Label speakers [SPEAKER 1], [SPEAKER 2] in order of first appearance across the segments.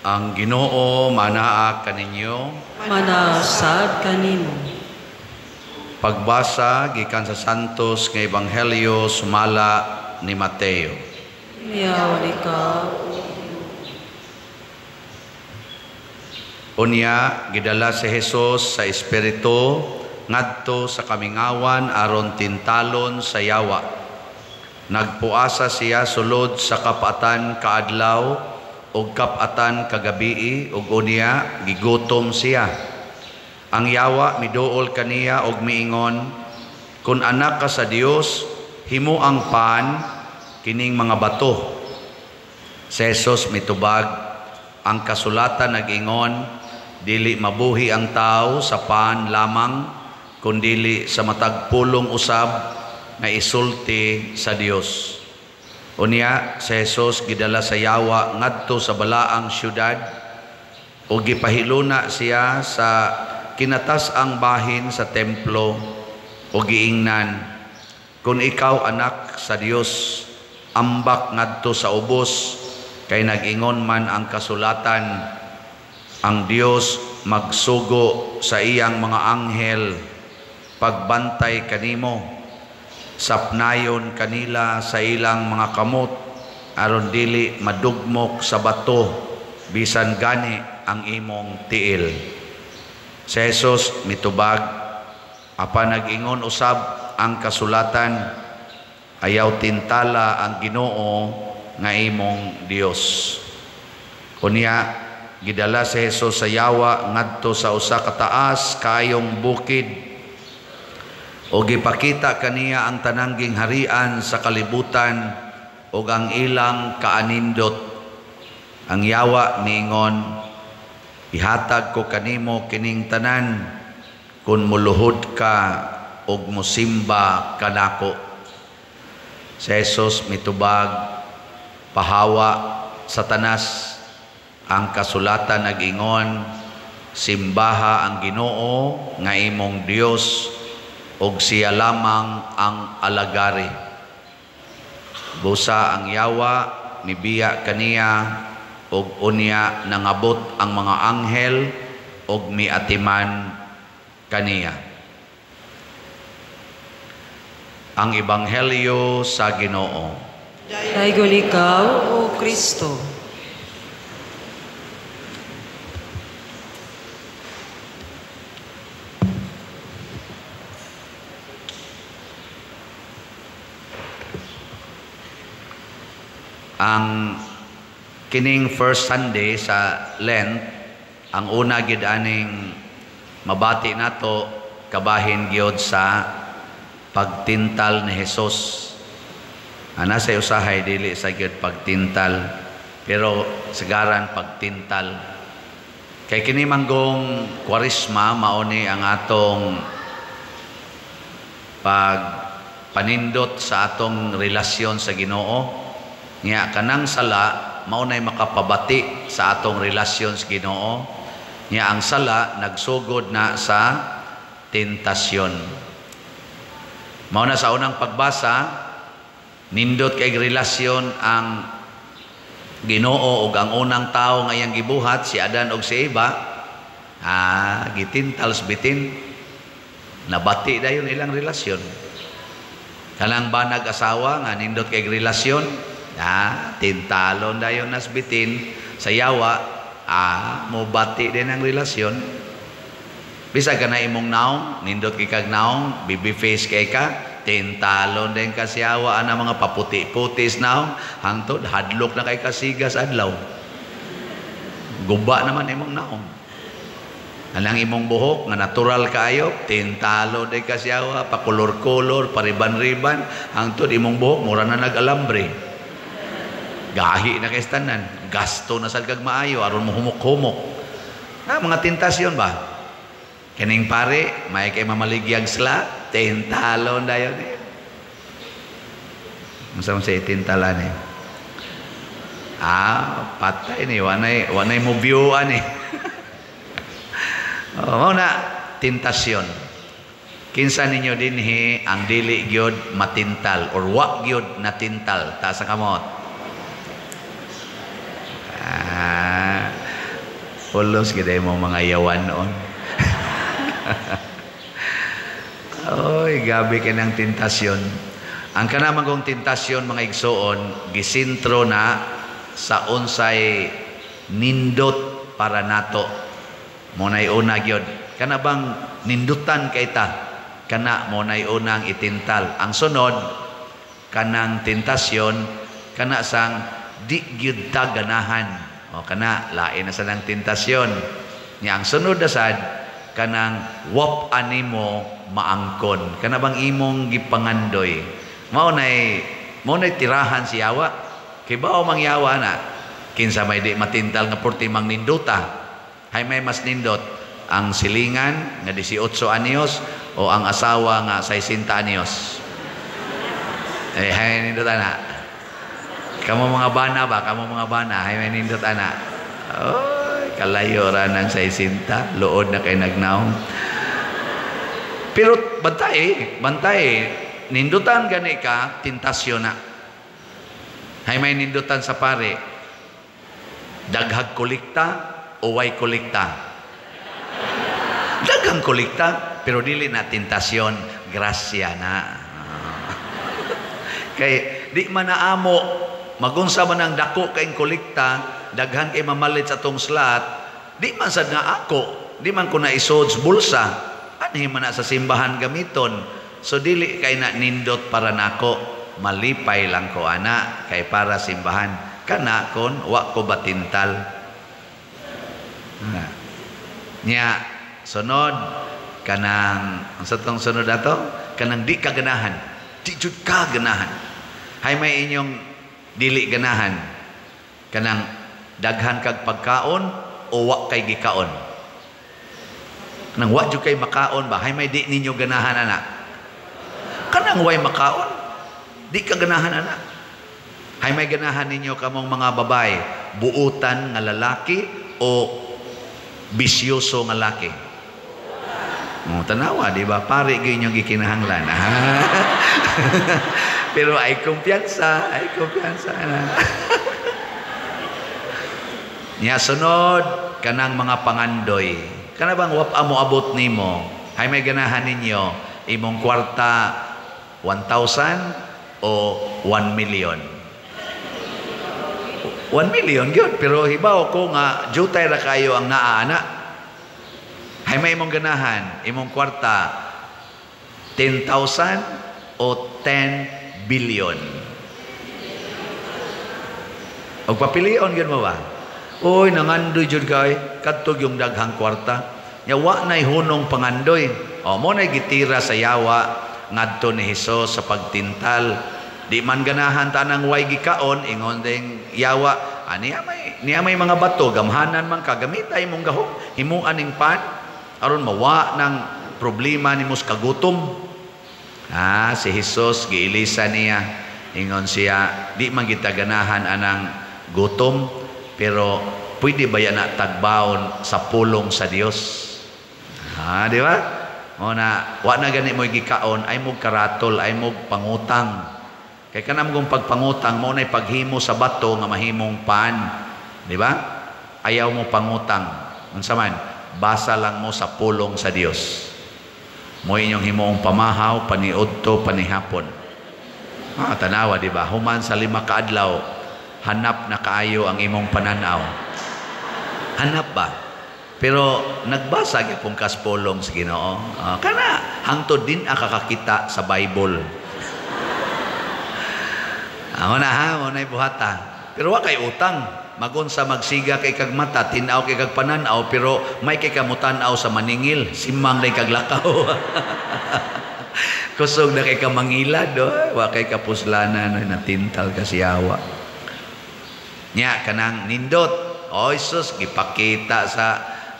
[SPEAKER 1] Ang Ginoo manaa kaninyo.
[SPEAKER 2] Manasad kanimo.
[SPEAKER 1] Pagbasa gikan sa Santos nga Ebanghelyo sumala ni Mateo.
[SPEAKER 2] Miyaw ikaw.
[SPEAKER 1] Unya gidala si Jesus sa Espiritu ngadto sa kamingawan aron tintalon sa yawa. Nagpuasa siya sulod sa kapatan kaadlaw og kapatan kagabii ug unya gigutom siya. Ang yawa miduol kaniya og miingon, "Kun anak ka sa Dios, himo ang pan kining mga bato." Si Jesus mitubag, ang kasulatan nag-ingon, dili mabuhi ang tao sa pan lamang, kundili sa matag pulong usab nga isulti sa Dios. Unya si Jesus gidala sa yawa ngadto sa balaang syudad ug gipahiluna siya sa kinatas-ang bahin sa templo ug giingnan, "Kun ikaw anak sa Dios, ambak ngadto sa ubos, kay nag-ingon man ang kasulatan, ang Dios magsugo sa iyang mga anghel pagbantay kanimo, sapnayon kanila sa ilang mga kamot aron dili madugmok sa bato bisan gani ang imong tiil." Si Jesus mitubag, apan nag-ingon usab ang kasulatan, ayaw tintala ang Ginoo nga imong Dios. Unya gidala si Jesus sa yawa ngadto sa usa ka taas kayong bukid o gipakita kaniya ang tanang gingharian sa kalibutan ug ang ilang kaanindot. Ang yawa miingon, "Ihatag ko kanimo kining tanan kun muluhod ka ug musimba kanako." Si Jesus mitubag, "Pahawa, Satanas, ang kasulatan nag-ingon, simbaha ang Ginoo nga imong Dios og siya lamang ang alagari." Busa ang yawa mibiya kaniya og unya nangabot ang mga anghel og miatiman kaniya. Ang Ebanghelyo sa Ginoo.
[SPEAKER 2] Daygon ikaw, O Kristo.
[SPEAKER 1] Ang kining first Sunday sa Lent, ang una gid aning mabati nato kabahin gyud sa pagtintal ni Jesus. Ana sa usahay dili sa gyud pagtintal, pero sigaran pagtintal. Kay kini manggong Kwaresma mao ni ang atong pagpanindot sa atong relasyon sa Ginoo. Nya kanang sala mao nay makapabati sa atong relasyon sa Ginoo. Nya ang sala nagsugod na sa tentasyon. Mao na sa unang pagbasa, nindot kay relasyon ang Ginoo ug ang unang tawo nga iyang gibuhat si Adan ug si Eva, gitintal bitin, nabati dayon ilang relasyon. Kanang banag asawa nga nindot kay relasyon, tintalon dayon nas bitin sa yawa, mobati din ang relasyon. Bisag ka na imong naong, nindot kay kag naong, baby face kay ka, tintalon din ka sa yawa ana mga paputi-putis naong, hangtod hadlok na kay kasigas adlaw. Guba naman imong naong. Anang imong buhok nga natural kaayo, tintalon din ka sa yawa, pakulor-kulor, pariban-riban, hangtod imong buhok mura na nag-alambre. Gahi na kay tanan, gasto na sad kag maayo aron mohumok-humok. Mga tentasyon ba? Kining pare, may kay mamaligyag sila, tintalon dayon eh. Unsa man say tintalan eh? Patay ni, wanay mo view-an eh. Mao na tentasyon. Kinsa ninyo dinhi ang dili gyud matintal or wa gyud natintal? Taas ang kamot. Pulos gid mo mga yawan noon. Oy, gabi kay nang tentasyon. Ang kanamang kong tentasyon mga igsoon, gisintro na sa unsay nindot para nato. Mo nay una gyud. Kana bang nindutan kay ta? Kana mo nay unang itintal. Ang sunod kanang tentasyon kana sang di gyud ta ganahan. O kana lain na sa nang tentasyon. Nya ang sunod na sad kanang wap animo maangkon. Kana bang imong gipangandoy. Mao nay tirahan si yawa. Kay bao mang yawa na kinsa may di matintal nga porti mang ninduta. Hay may mas nindot ang silingan nga 18 anyos o ang asawa nga 60 anyos. Eh hay nindot ana. Kamo mga bana ba? Kamo mga bana, hay may nindot ana. Oy, kalayo ra nang 60, luod na kay nagnaong. Pero bantay, bantay, nindutan gani ka, tentasyon na. Hay may nindutan sa pare. Daghag kolekta o way kolekta? Daghang kolekta, pero dili na tentasyon, grasya na. Kay di man naamo magunsa man ang dako kay kolekta, daghan kay mamalit sa atong slot, di man sad na ako, di man ko na isod sa bulsa, anhi man na sa simbahan gamiton. So dili kay na nindot para nako, malipay lang ko ana kay para simbahan. Kana kon wa ko batintal. Na. Nya sunod kanang ang sa tong sunod ato, kanang di ka ganahan, di jud ka ganahan. Hay may inyong dili ganahan kanang daghan kag pagkaon o wa kay gikaon. Kanang wa jud kay makaon ba, hay may di ninyo ganahan ana. Kanang way makaon, di ka ganahan ana. Hay may ganahan ninyo kamong mga babae, buutan nga lalaki o bisyoso nga laki. Mo tanawa, di ba? Pare gyud inyong gikinahanglan. Pero ay kumpiyansa na. Nya sunod kanang mga pangandoy. Kana bang wap amo abot nimo? Hay may ganahan ninyo imong kwarta 1,000 o 1 million? 1 million gyud, pero hibaw ko nga jutay ra kayo ang naa ana. Hay may imong ganahan imong kwarta 10,000 o 10 billion? Og papilion gyud mo ba? Oy, nangandoy jud kay kadto yung daghang kwarta. Nya wa nay hunong pangandoy. O mo nay gitira sa yawa ngadto ni Hesus sa pagtintal. Di man ganahan tanang way gikaon, ingon ding yawa, niya may mga bato, gamhanan man ka, gamitay mong gahom, himuan ning pan aron mawa ng problema nimo sa kagutom. Ah, si Hesus giilisa niya, ingon siya, di man kita ganahan anang gutom, pero pwede ba yan na tagbaon sa pulong sa Dios? Ah, di ba? O na, wa na gani mo gikaon, ay mo karatol, ay mo pangutang. Kay kanam kung pagpangutang, mo na'y paghimo sa bato nga mahimong pan. Di ba? Ayaw mo pangutang. Unsa man, basa lang mo sa pulong sa Dios. Mo inyong himuong pamahaw, paniudto, panihapon. Ah, tanawa, di ba? Human sa 5 ka adlaw, hanap na kaayo ang imong pananaw. Hanap ba? Pero nagbasa gyapon kas pulong sa Ginoo. Kana hangtod din akakakita sa Bible. Amo na ha, mo na buhata. Pero wa kay utang. Magun sa magsiga kay kag mata, tin-aw kay kag pananaw, pero may kay kamutan-aw sa maningil, simang day kag lakaw. Kusog na kay kamangilad, oh. Wa kay kapuslanan, oh, natintal ka siyawa. Nya kanang nindot. Oh, Jesus, gipakita sa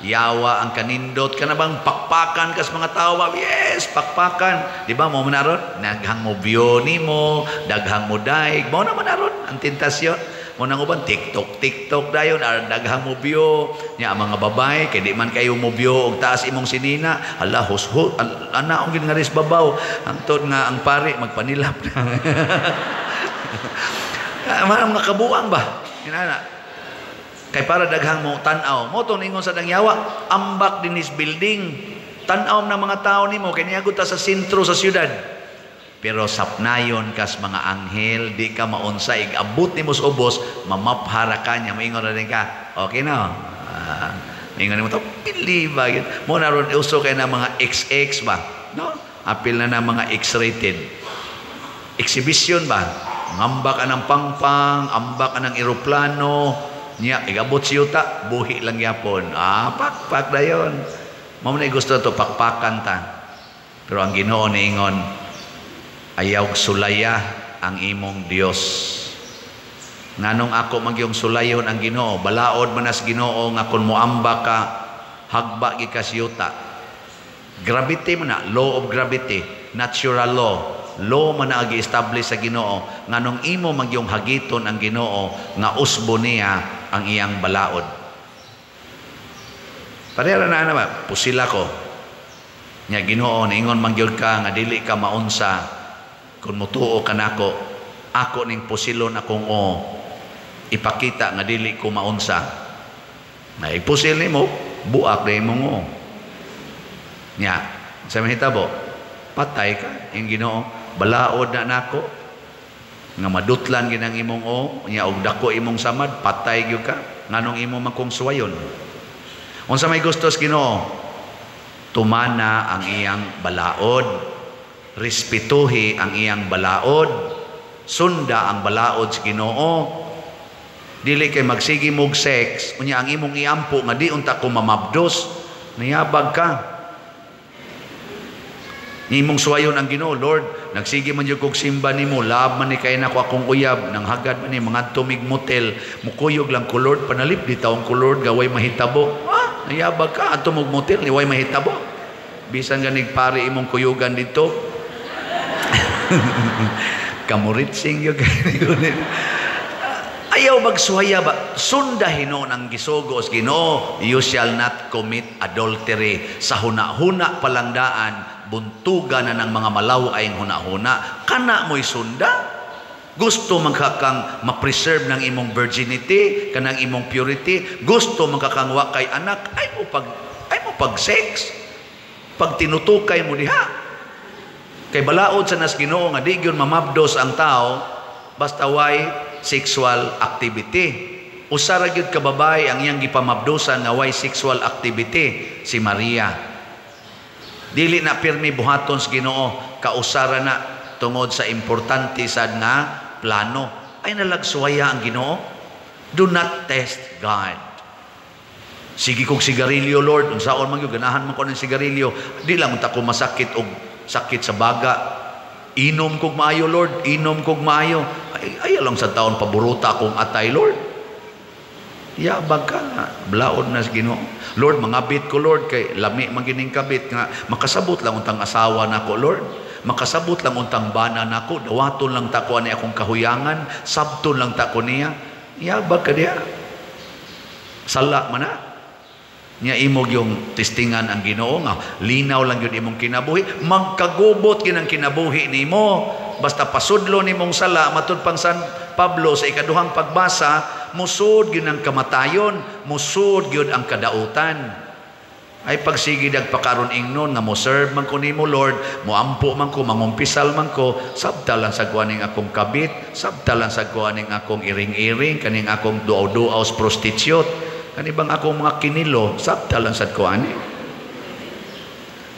[SPEAKER 1] yawa ang kanindot. Kana bang pakpakan kas mga tao? Yes, pakpakan. Di ba mo manaron? Daghang mo view nimo, daghang mo daig. Mo na manaron ang tentasyon. Mo nang uban TikTok, TikTok dayon, daghang mo view. Nya ang mga babae kay di man kayo mo view og taas imong sinina. Ala hushot, ana og gingaris babaw. Hangtod nga ang pare magpanilap na. Mga kabuang ba? Inana. Kay para daghang mo tan-aw. Mao to ningon sa dangyawa, ambak dinis building. Tan-aw ng mga tao nimo kay niagod ta sa sentro sa syudad. Pero sapnayon kas mga anghel, di ka maunsa, igabot nimo sa ubos, mamaphara ka niya, moingon na din ka. Okay na. Moingon nimo to, pili ba? Mo na ron uso kay na mga XX ba? No? Apil na na mga X-rated. Exhibition ba? Ngamba ka ng pangpang, amba ka ng eroplano, niya, igabot si yuta, buhi lang yapon. Ah, pakpak dayon. Mao na gusto to, pakpakan ta. Pero ang Ginoo niingon, ayaw sulaya ang imong Dios. Nganong ako magyong sulayon ang Ginoo, balaod man as Ginoo nga kun moamba ka, hagba gi ka siyuta. Gravity man na, law of gravity, natural law. Law man na gi-establish sa Ginoo nganong imo magyong hagiton ang Ginoo nga usbo niya ang iyang balaod. Pareha na na ba? Pusila ko. Nya Ginoo, niingon man gyud ka nga dili ka maunsa kung mutuo ka nako, ako ning pusilon akong o ipakita nga dili ko maunsa. Na ipusil nimo, buak na imong o. Nya, sa mahitabo, patay ka ing Ginoo, balaod na nako nga madutlan ginang imong o, nya og dako imong samad, patay gyud ka nganong imo man kong suwayon. Unsa may gusto sa Ginoo? Tumana ang iyang balaod, respetuhi ang iyang balaod, sunda ang balaod sa Ginoo. Dili kay magsige mog sex, unya ang imong iampo nga di unta ko mamabdos, niyabag ka. Imong suwayon ang Ginoo, Lord, nagsige man jud kog simba nimo, love man ni kay nako akong uyab, nang hagad man ni mga tumig motel, mukuyog lang ko Lord, panalip di taong ko Lord, gaway mahitabo. Ah, nayabag ka, adto mog motel ni way mahitabo. Bisan ganig pare imong kuyugan dito. Kamuritsing gyud. Ayaw magsuwaya ba? Sunda hinuon ang gisugo sa Ginoo, you shall not commit adultery. Sa huna-huna palangdaan, buntugan na ng mga malaw ay huna-huna. Kana mo'y sunda? Gusto man ka kang ma-preserve ng imong virginity, kanang imong purity, gusto man ka kang wa kay anak, ay mo pag sex. Pag tinutukay mo diha. Kay balaod sa nas Ginoo nga di gyud mamabdos ang tao basta way sexual activity. Usa ra gyud ka babae ang iyang gipamabdosan nga way sexual activity, si Maria. Dili na pirmi buhaton sa Ginoo, kausara na tungod sa importante sad nga plano. Ay nalagsuwaya ang Ginoo. Do not test God. Sige kog sigarilyo, Lord, unsaon man gyud ganahan man ko ng sigarilyo. Di lang unta ko masakit og sakit sa baga. Inom kog maayo, Lord, inom kog maayo. Ay, ayaw lang sa taon paburuta akong atay, Lord. Yabag ka nga, blaod na sa Ginoo. Lord, mangabit ko, Lord, kay lami man gining kabit nga makasabot lang untang asawa nako, Lord. Makasabot lang untang bana nako, dawaton lang ta ko ani akong kahuyangan, sabton lang ta ko niya. Yabag ka diha. Sala man na. Nya imog yung testingan ang Ginoo nga linaw lang yun imong kinabuhi, magkagubot gyud ang kinabuhi nimo. Basta pasudlo nimong sala, matud pang San Pablo sa ikaduhang pagbasa, musud gyud ang kamatayon, musud gyud ang kadautan. Ay pagsige dag pakaron ingnon nga mo serve man ko nimo Lord, moampo man ko, mangumpisal man ko, sabta lang sa kuaning akong kabit, sabta lang sa kuaning akong iring-iring, kaning akong duaw-duaw sa prostitute, kani bang akong mga kinilo, sabta lang sa kuani.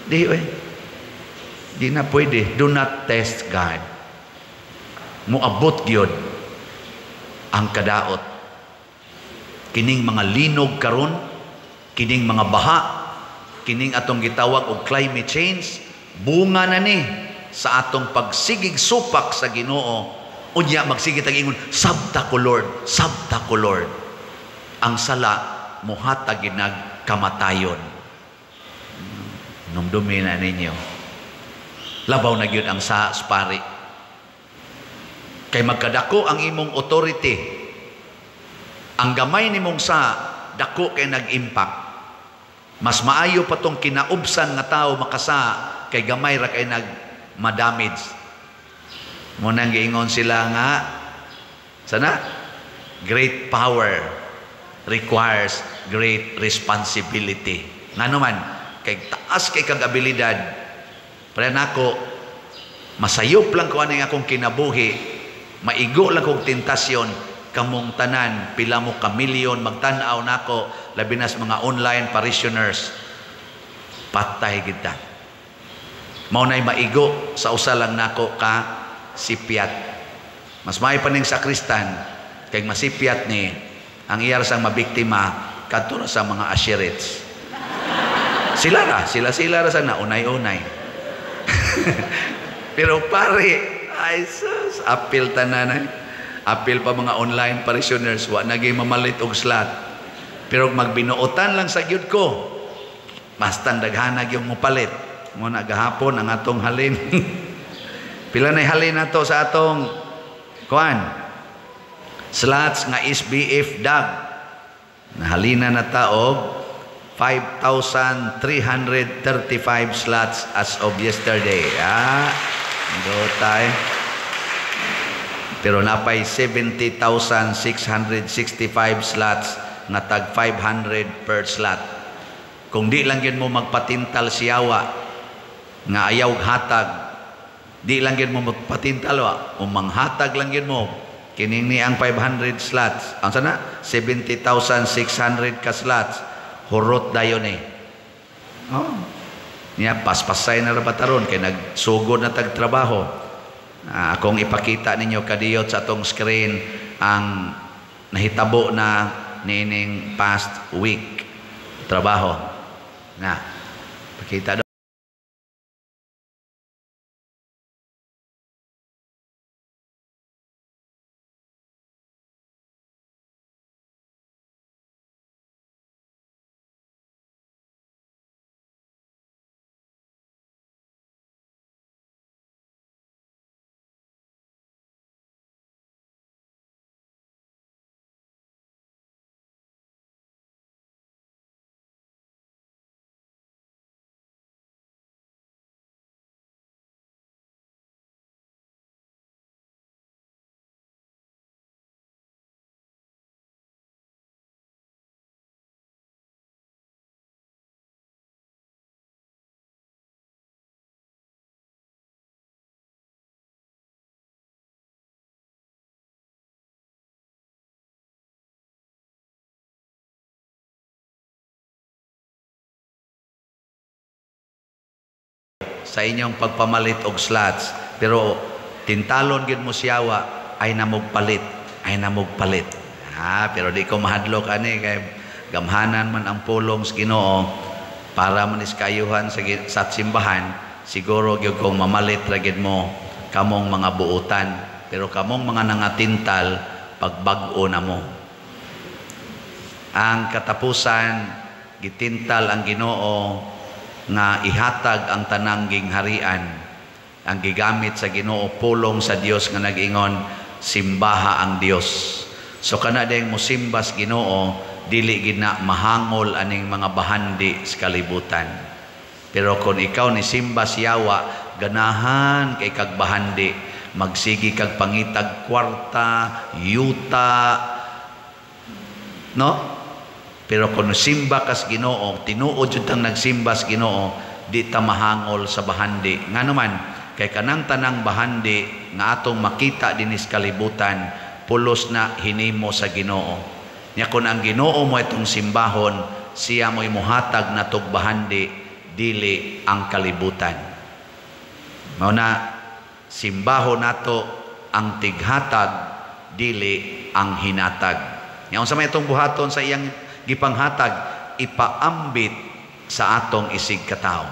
[SPEAKER 1] Di oy. Di na pwede. Do not test God. Moabot gyud ang kadaot. Kining mga linog karon, kining mga baha, kining atong gitawag og climate change, bunga na ni sa atong pagsigig supak sa Ginoo. Unya magsige tag ingon, sabta ko Lord, sabta ko Lord. Ang sala muhatag ginag kamatayon. Numdumi na ninyo. Labaw na gyud ang sa pari. Kay magkadako ang imong authority. Ang gamay nimong sa dako kay nag-impact. Mas maayo pa tong kinaubsan nga tao makasa kay gamay ra kay nag madamage. Mo nang giingon sila nga sana great power requires great responsibility. Ngano man, kay taas kay kag abilidad. Pero nako, masayop lang ko aning akong kinabuhi, maigo lang kog tentasyon, kamong tanan, pila mo ka milyon magtan-aw nako, labi na sa mga online parishioners, patay kita. Mao na'y maigo sa usa lang nako ka sipyat. Mas may paning sakristan kay masipyat ni ang iyar sang mabiktima kadto ra sa mga asherets. Sila ra, sila ra sana unay-unay. Pero pare, ay sus, apil tanan ay. Apil pa mga online parishioners, wa nagay mamalit og slot. Pero magbinuotan lang sa gyud ko. Basta daghanag yung mupalit. Mo na gahapon ang atong halin. Pila na halin nato sa atong kuan? Slots nga SBF DAG. Nahalina na ta og 5,335 slots as of yesterday. Ah, tay. Pero napay 70,665 slots nga tag 500 per slot. Kung di lang yun mo magpatintal siyawa nga ayaw hatag, di lang yun mo magpatintal wa, o manghatag lang yun mo kining ni ang 500 slots. Ang sana 70,600 ka slots, hurot dayon eh. Oh. Niya paspasay na ra ba taron kay nagsugod na tag trabaho. Akong ipakita ninyo kadiyot sa atong screen ang nahitabo na niining past week trabaho. Na pakita do. Sa inyong pagpamalit og slots, pero tintalon gid mo siyawa ay namugpalit, ay namugpalit. Ah, pero di ko mahadlok ani kay gamhanan man ang pulong sa Ginoo para man is kaayuhan sa simbahan. Siguro gyud kung mamalit ra gid mo kamong mga buotan, pero kamong mga nangatintal pagbag-o na mo. Ang katapusan gitintal ang Ginoo nga ihatag ang tanang gingharian. Ang gigamit sa Ginoo pulong sa Dios nga nag-ingon simbaha ang Dios. So kana dayong mosimbas Ginoo, dili gid na mahangol aning mga bahandi sa kalibutan. Pero kung ikaw ni simbas yawa, ganahan kay kag bahandi, magsigi kag pangitag kwarta, yuta, no? Pero kung simba kas Ginoo, tinuod jud tang nagsimba sa Ginoo, di ta mahangol sa bahandi. Ngano man, kay kanang tanang bahandi nga atong makita dinis kalibutan, pulos na hinimo sa Ginoo. Nya kun ang Ginoo mo itong simbahon, siya mo'y muhatag na tog bahandi, dili ang kalibutan. Mao na simbahon nato ang tighatag, dili ang hinatag. Nya unsa may itong buhaton sa iyang gipanghatag, ipaambit sa atong isig katawo.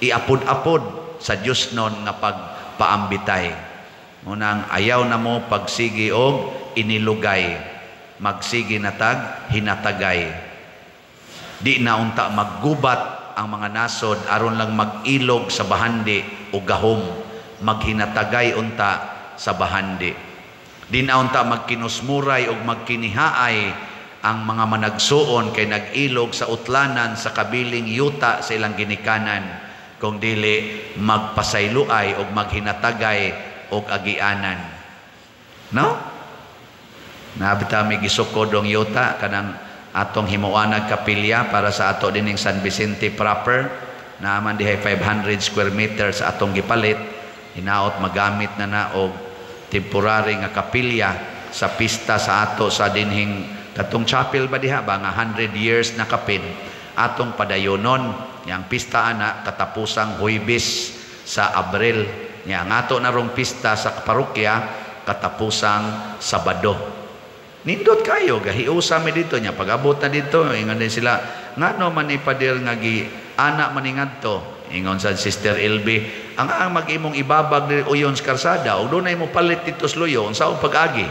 [SPEAKER 1] Iapod-apod sa Dios non nga pagpaambitay. Munang ayaw na mo pagsigi og inilugay, magsigi na tag hinatagay. Di na unta maggubat ang mga nasod aron lang mag-ilog sa bahandi o gahom, maghinatagay unta sa bahandi. Di na unta magkinusmuray og magkinihaay ang mga managsuon kay nag-ilog sa utlanan sa kabiling yuta sa ilang ginikanan, kung dili magpasayloay og maghinatagay og agianan. No? Nabita mi gisukod og yuta kanang atong himuanag kapilya para sa ato dining San Vicente proper. Naaman dihay 500 square meters sa atong gipalit. Hinaot magamit na na og temporary nga kapilya sa pista sa ato sa dinhing katong chapel ba diha ba nga 100 years na kapin atong padayonon yang pista ana katapusang Huwebes sa Abril. Nya ang ato na rong pista sa parokya katapusang Sabado. Nindot kayo gahiusa mi dito. Nya pag-abot na dito, ingon din sila, ngano man ni pader nga gi ana man ni ngadto? Ingon sa Sister LB, ang mag-imong ibabag diri uyon sa karsada ug dunay mo palit dito sa luyo, unsaon pag-agi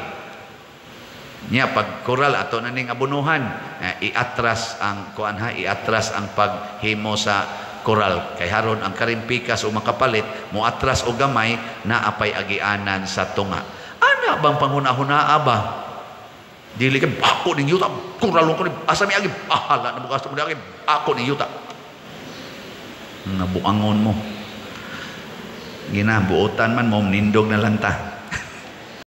[SPEAKER 1] niya? Pag koral ato na ning abunuhan, eh, iatras ang kuan ha, iatras ang paghimo sa koral kay haron ang karimpikas o makapalit mo atras og gamay na apay agianan sa tunga. Ana bang panghuna-hunaa ba? Dili kay ako ning yuta, koralon ko ni, asa mi agi, bahala na bukas mo agi, ako ning yuta. Nga buangon mo. Gina buotan man mo, nindog na lang ta.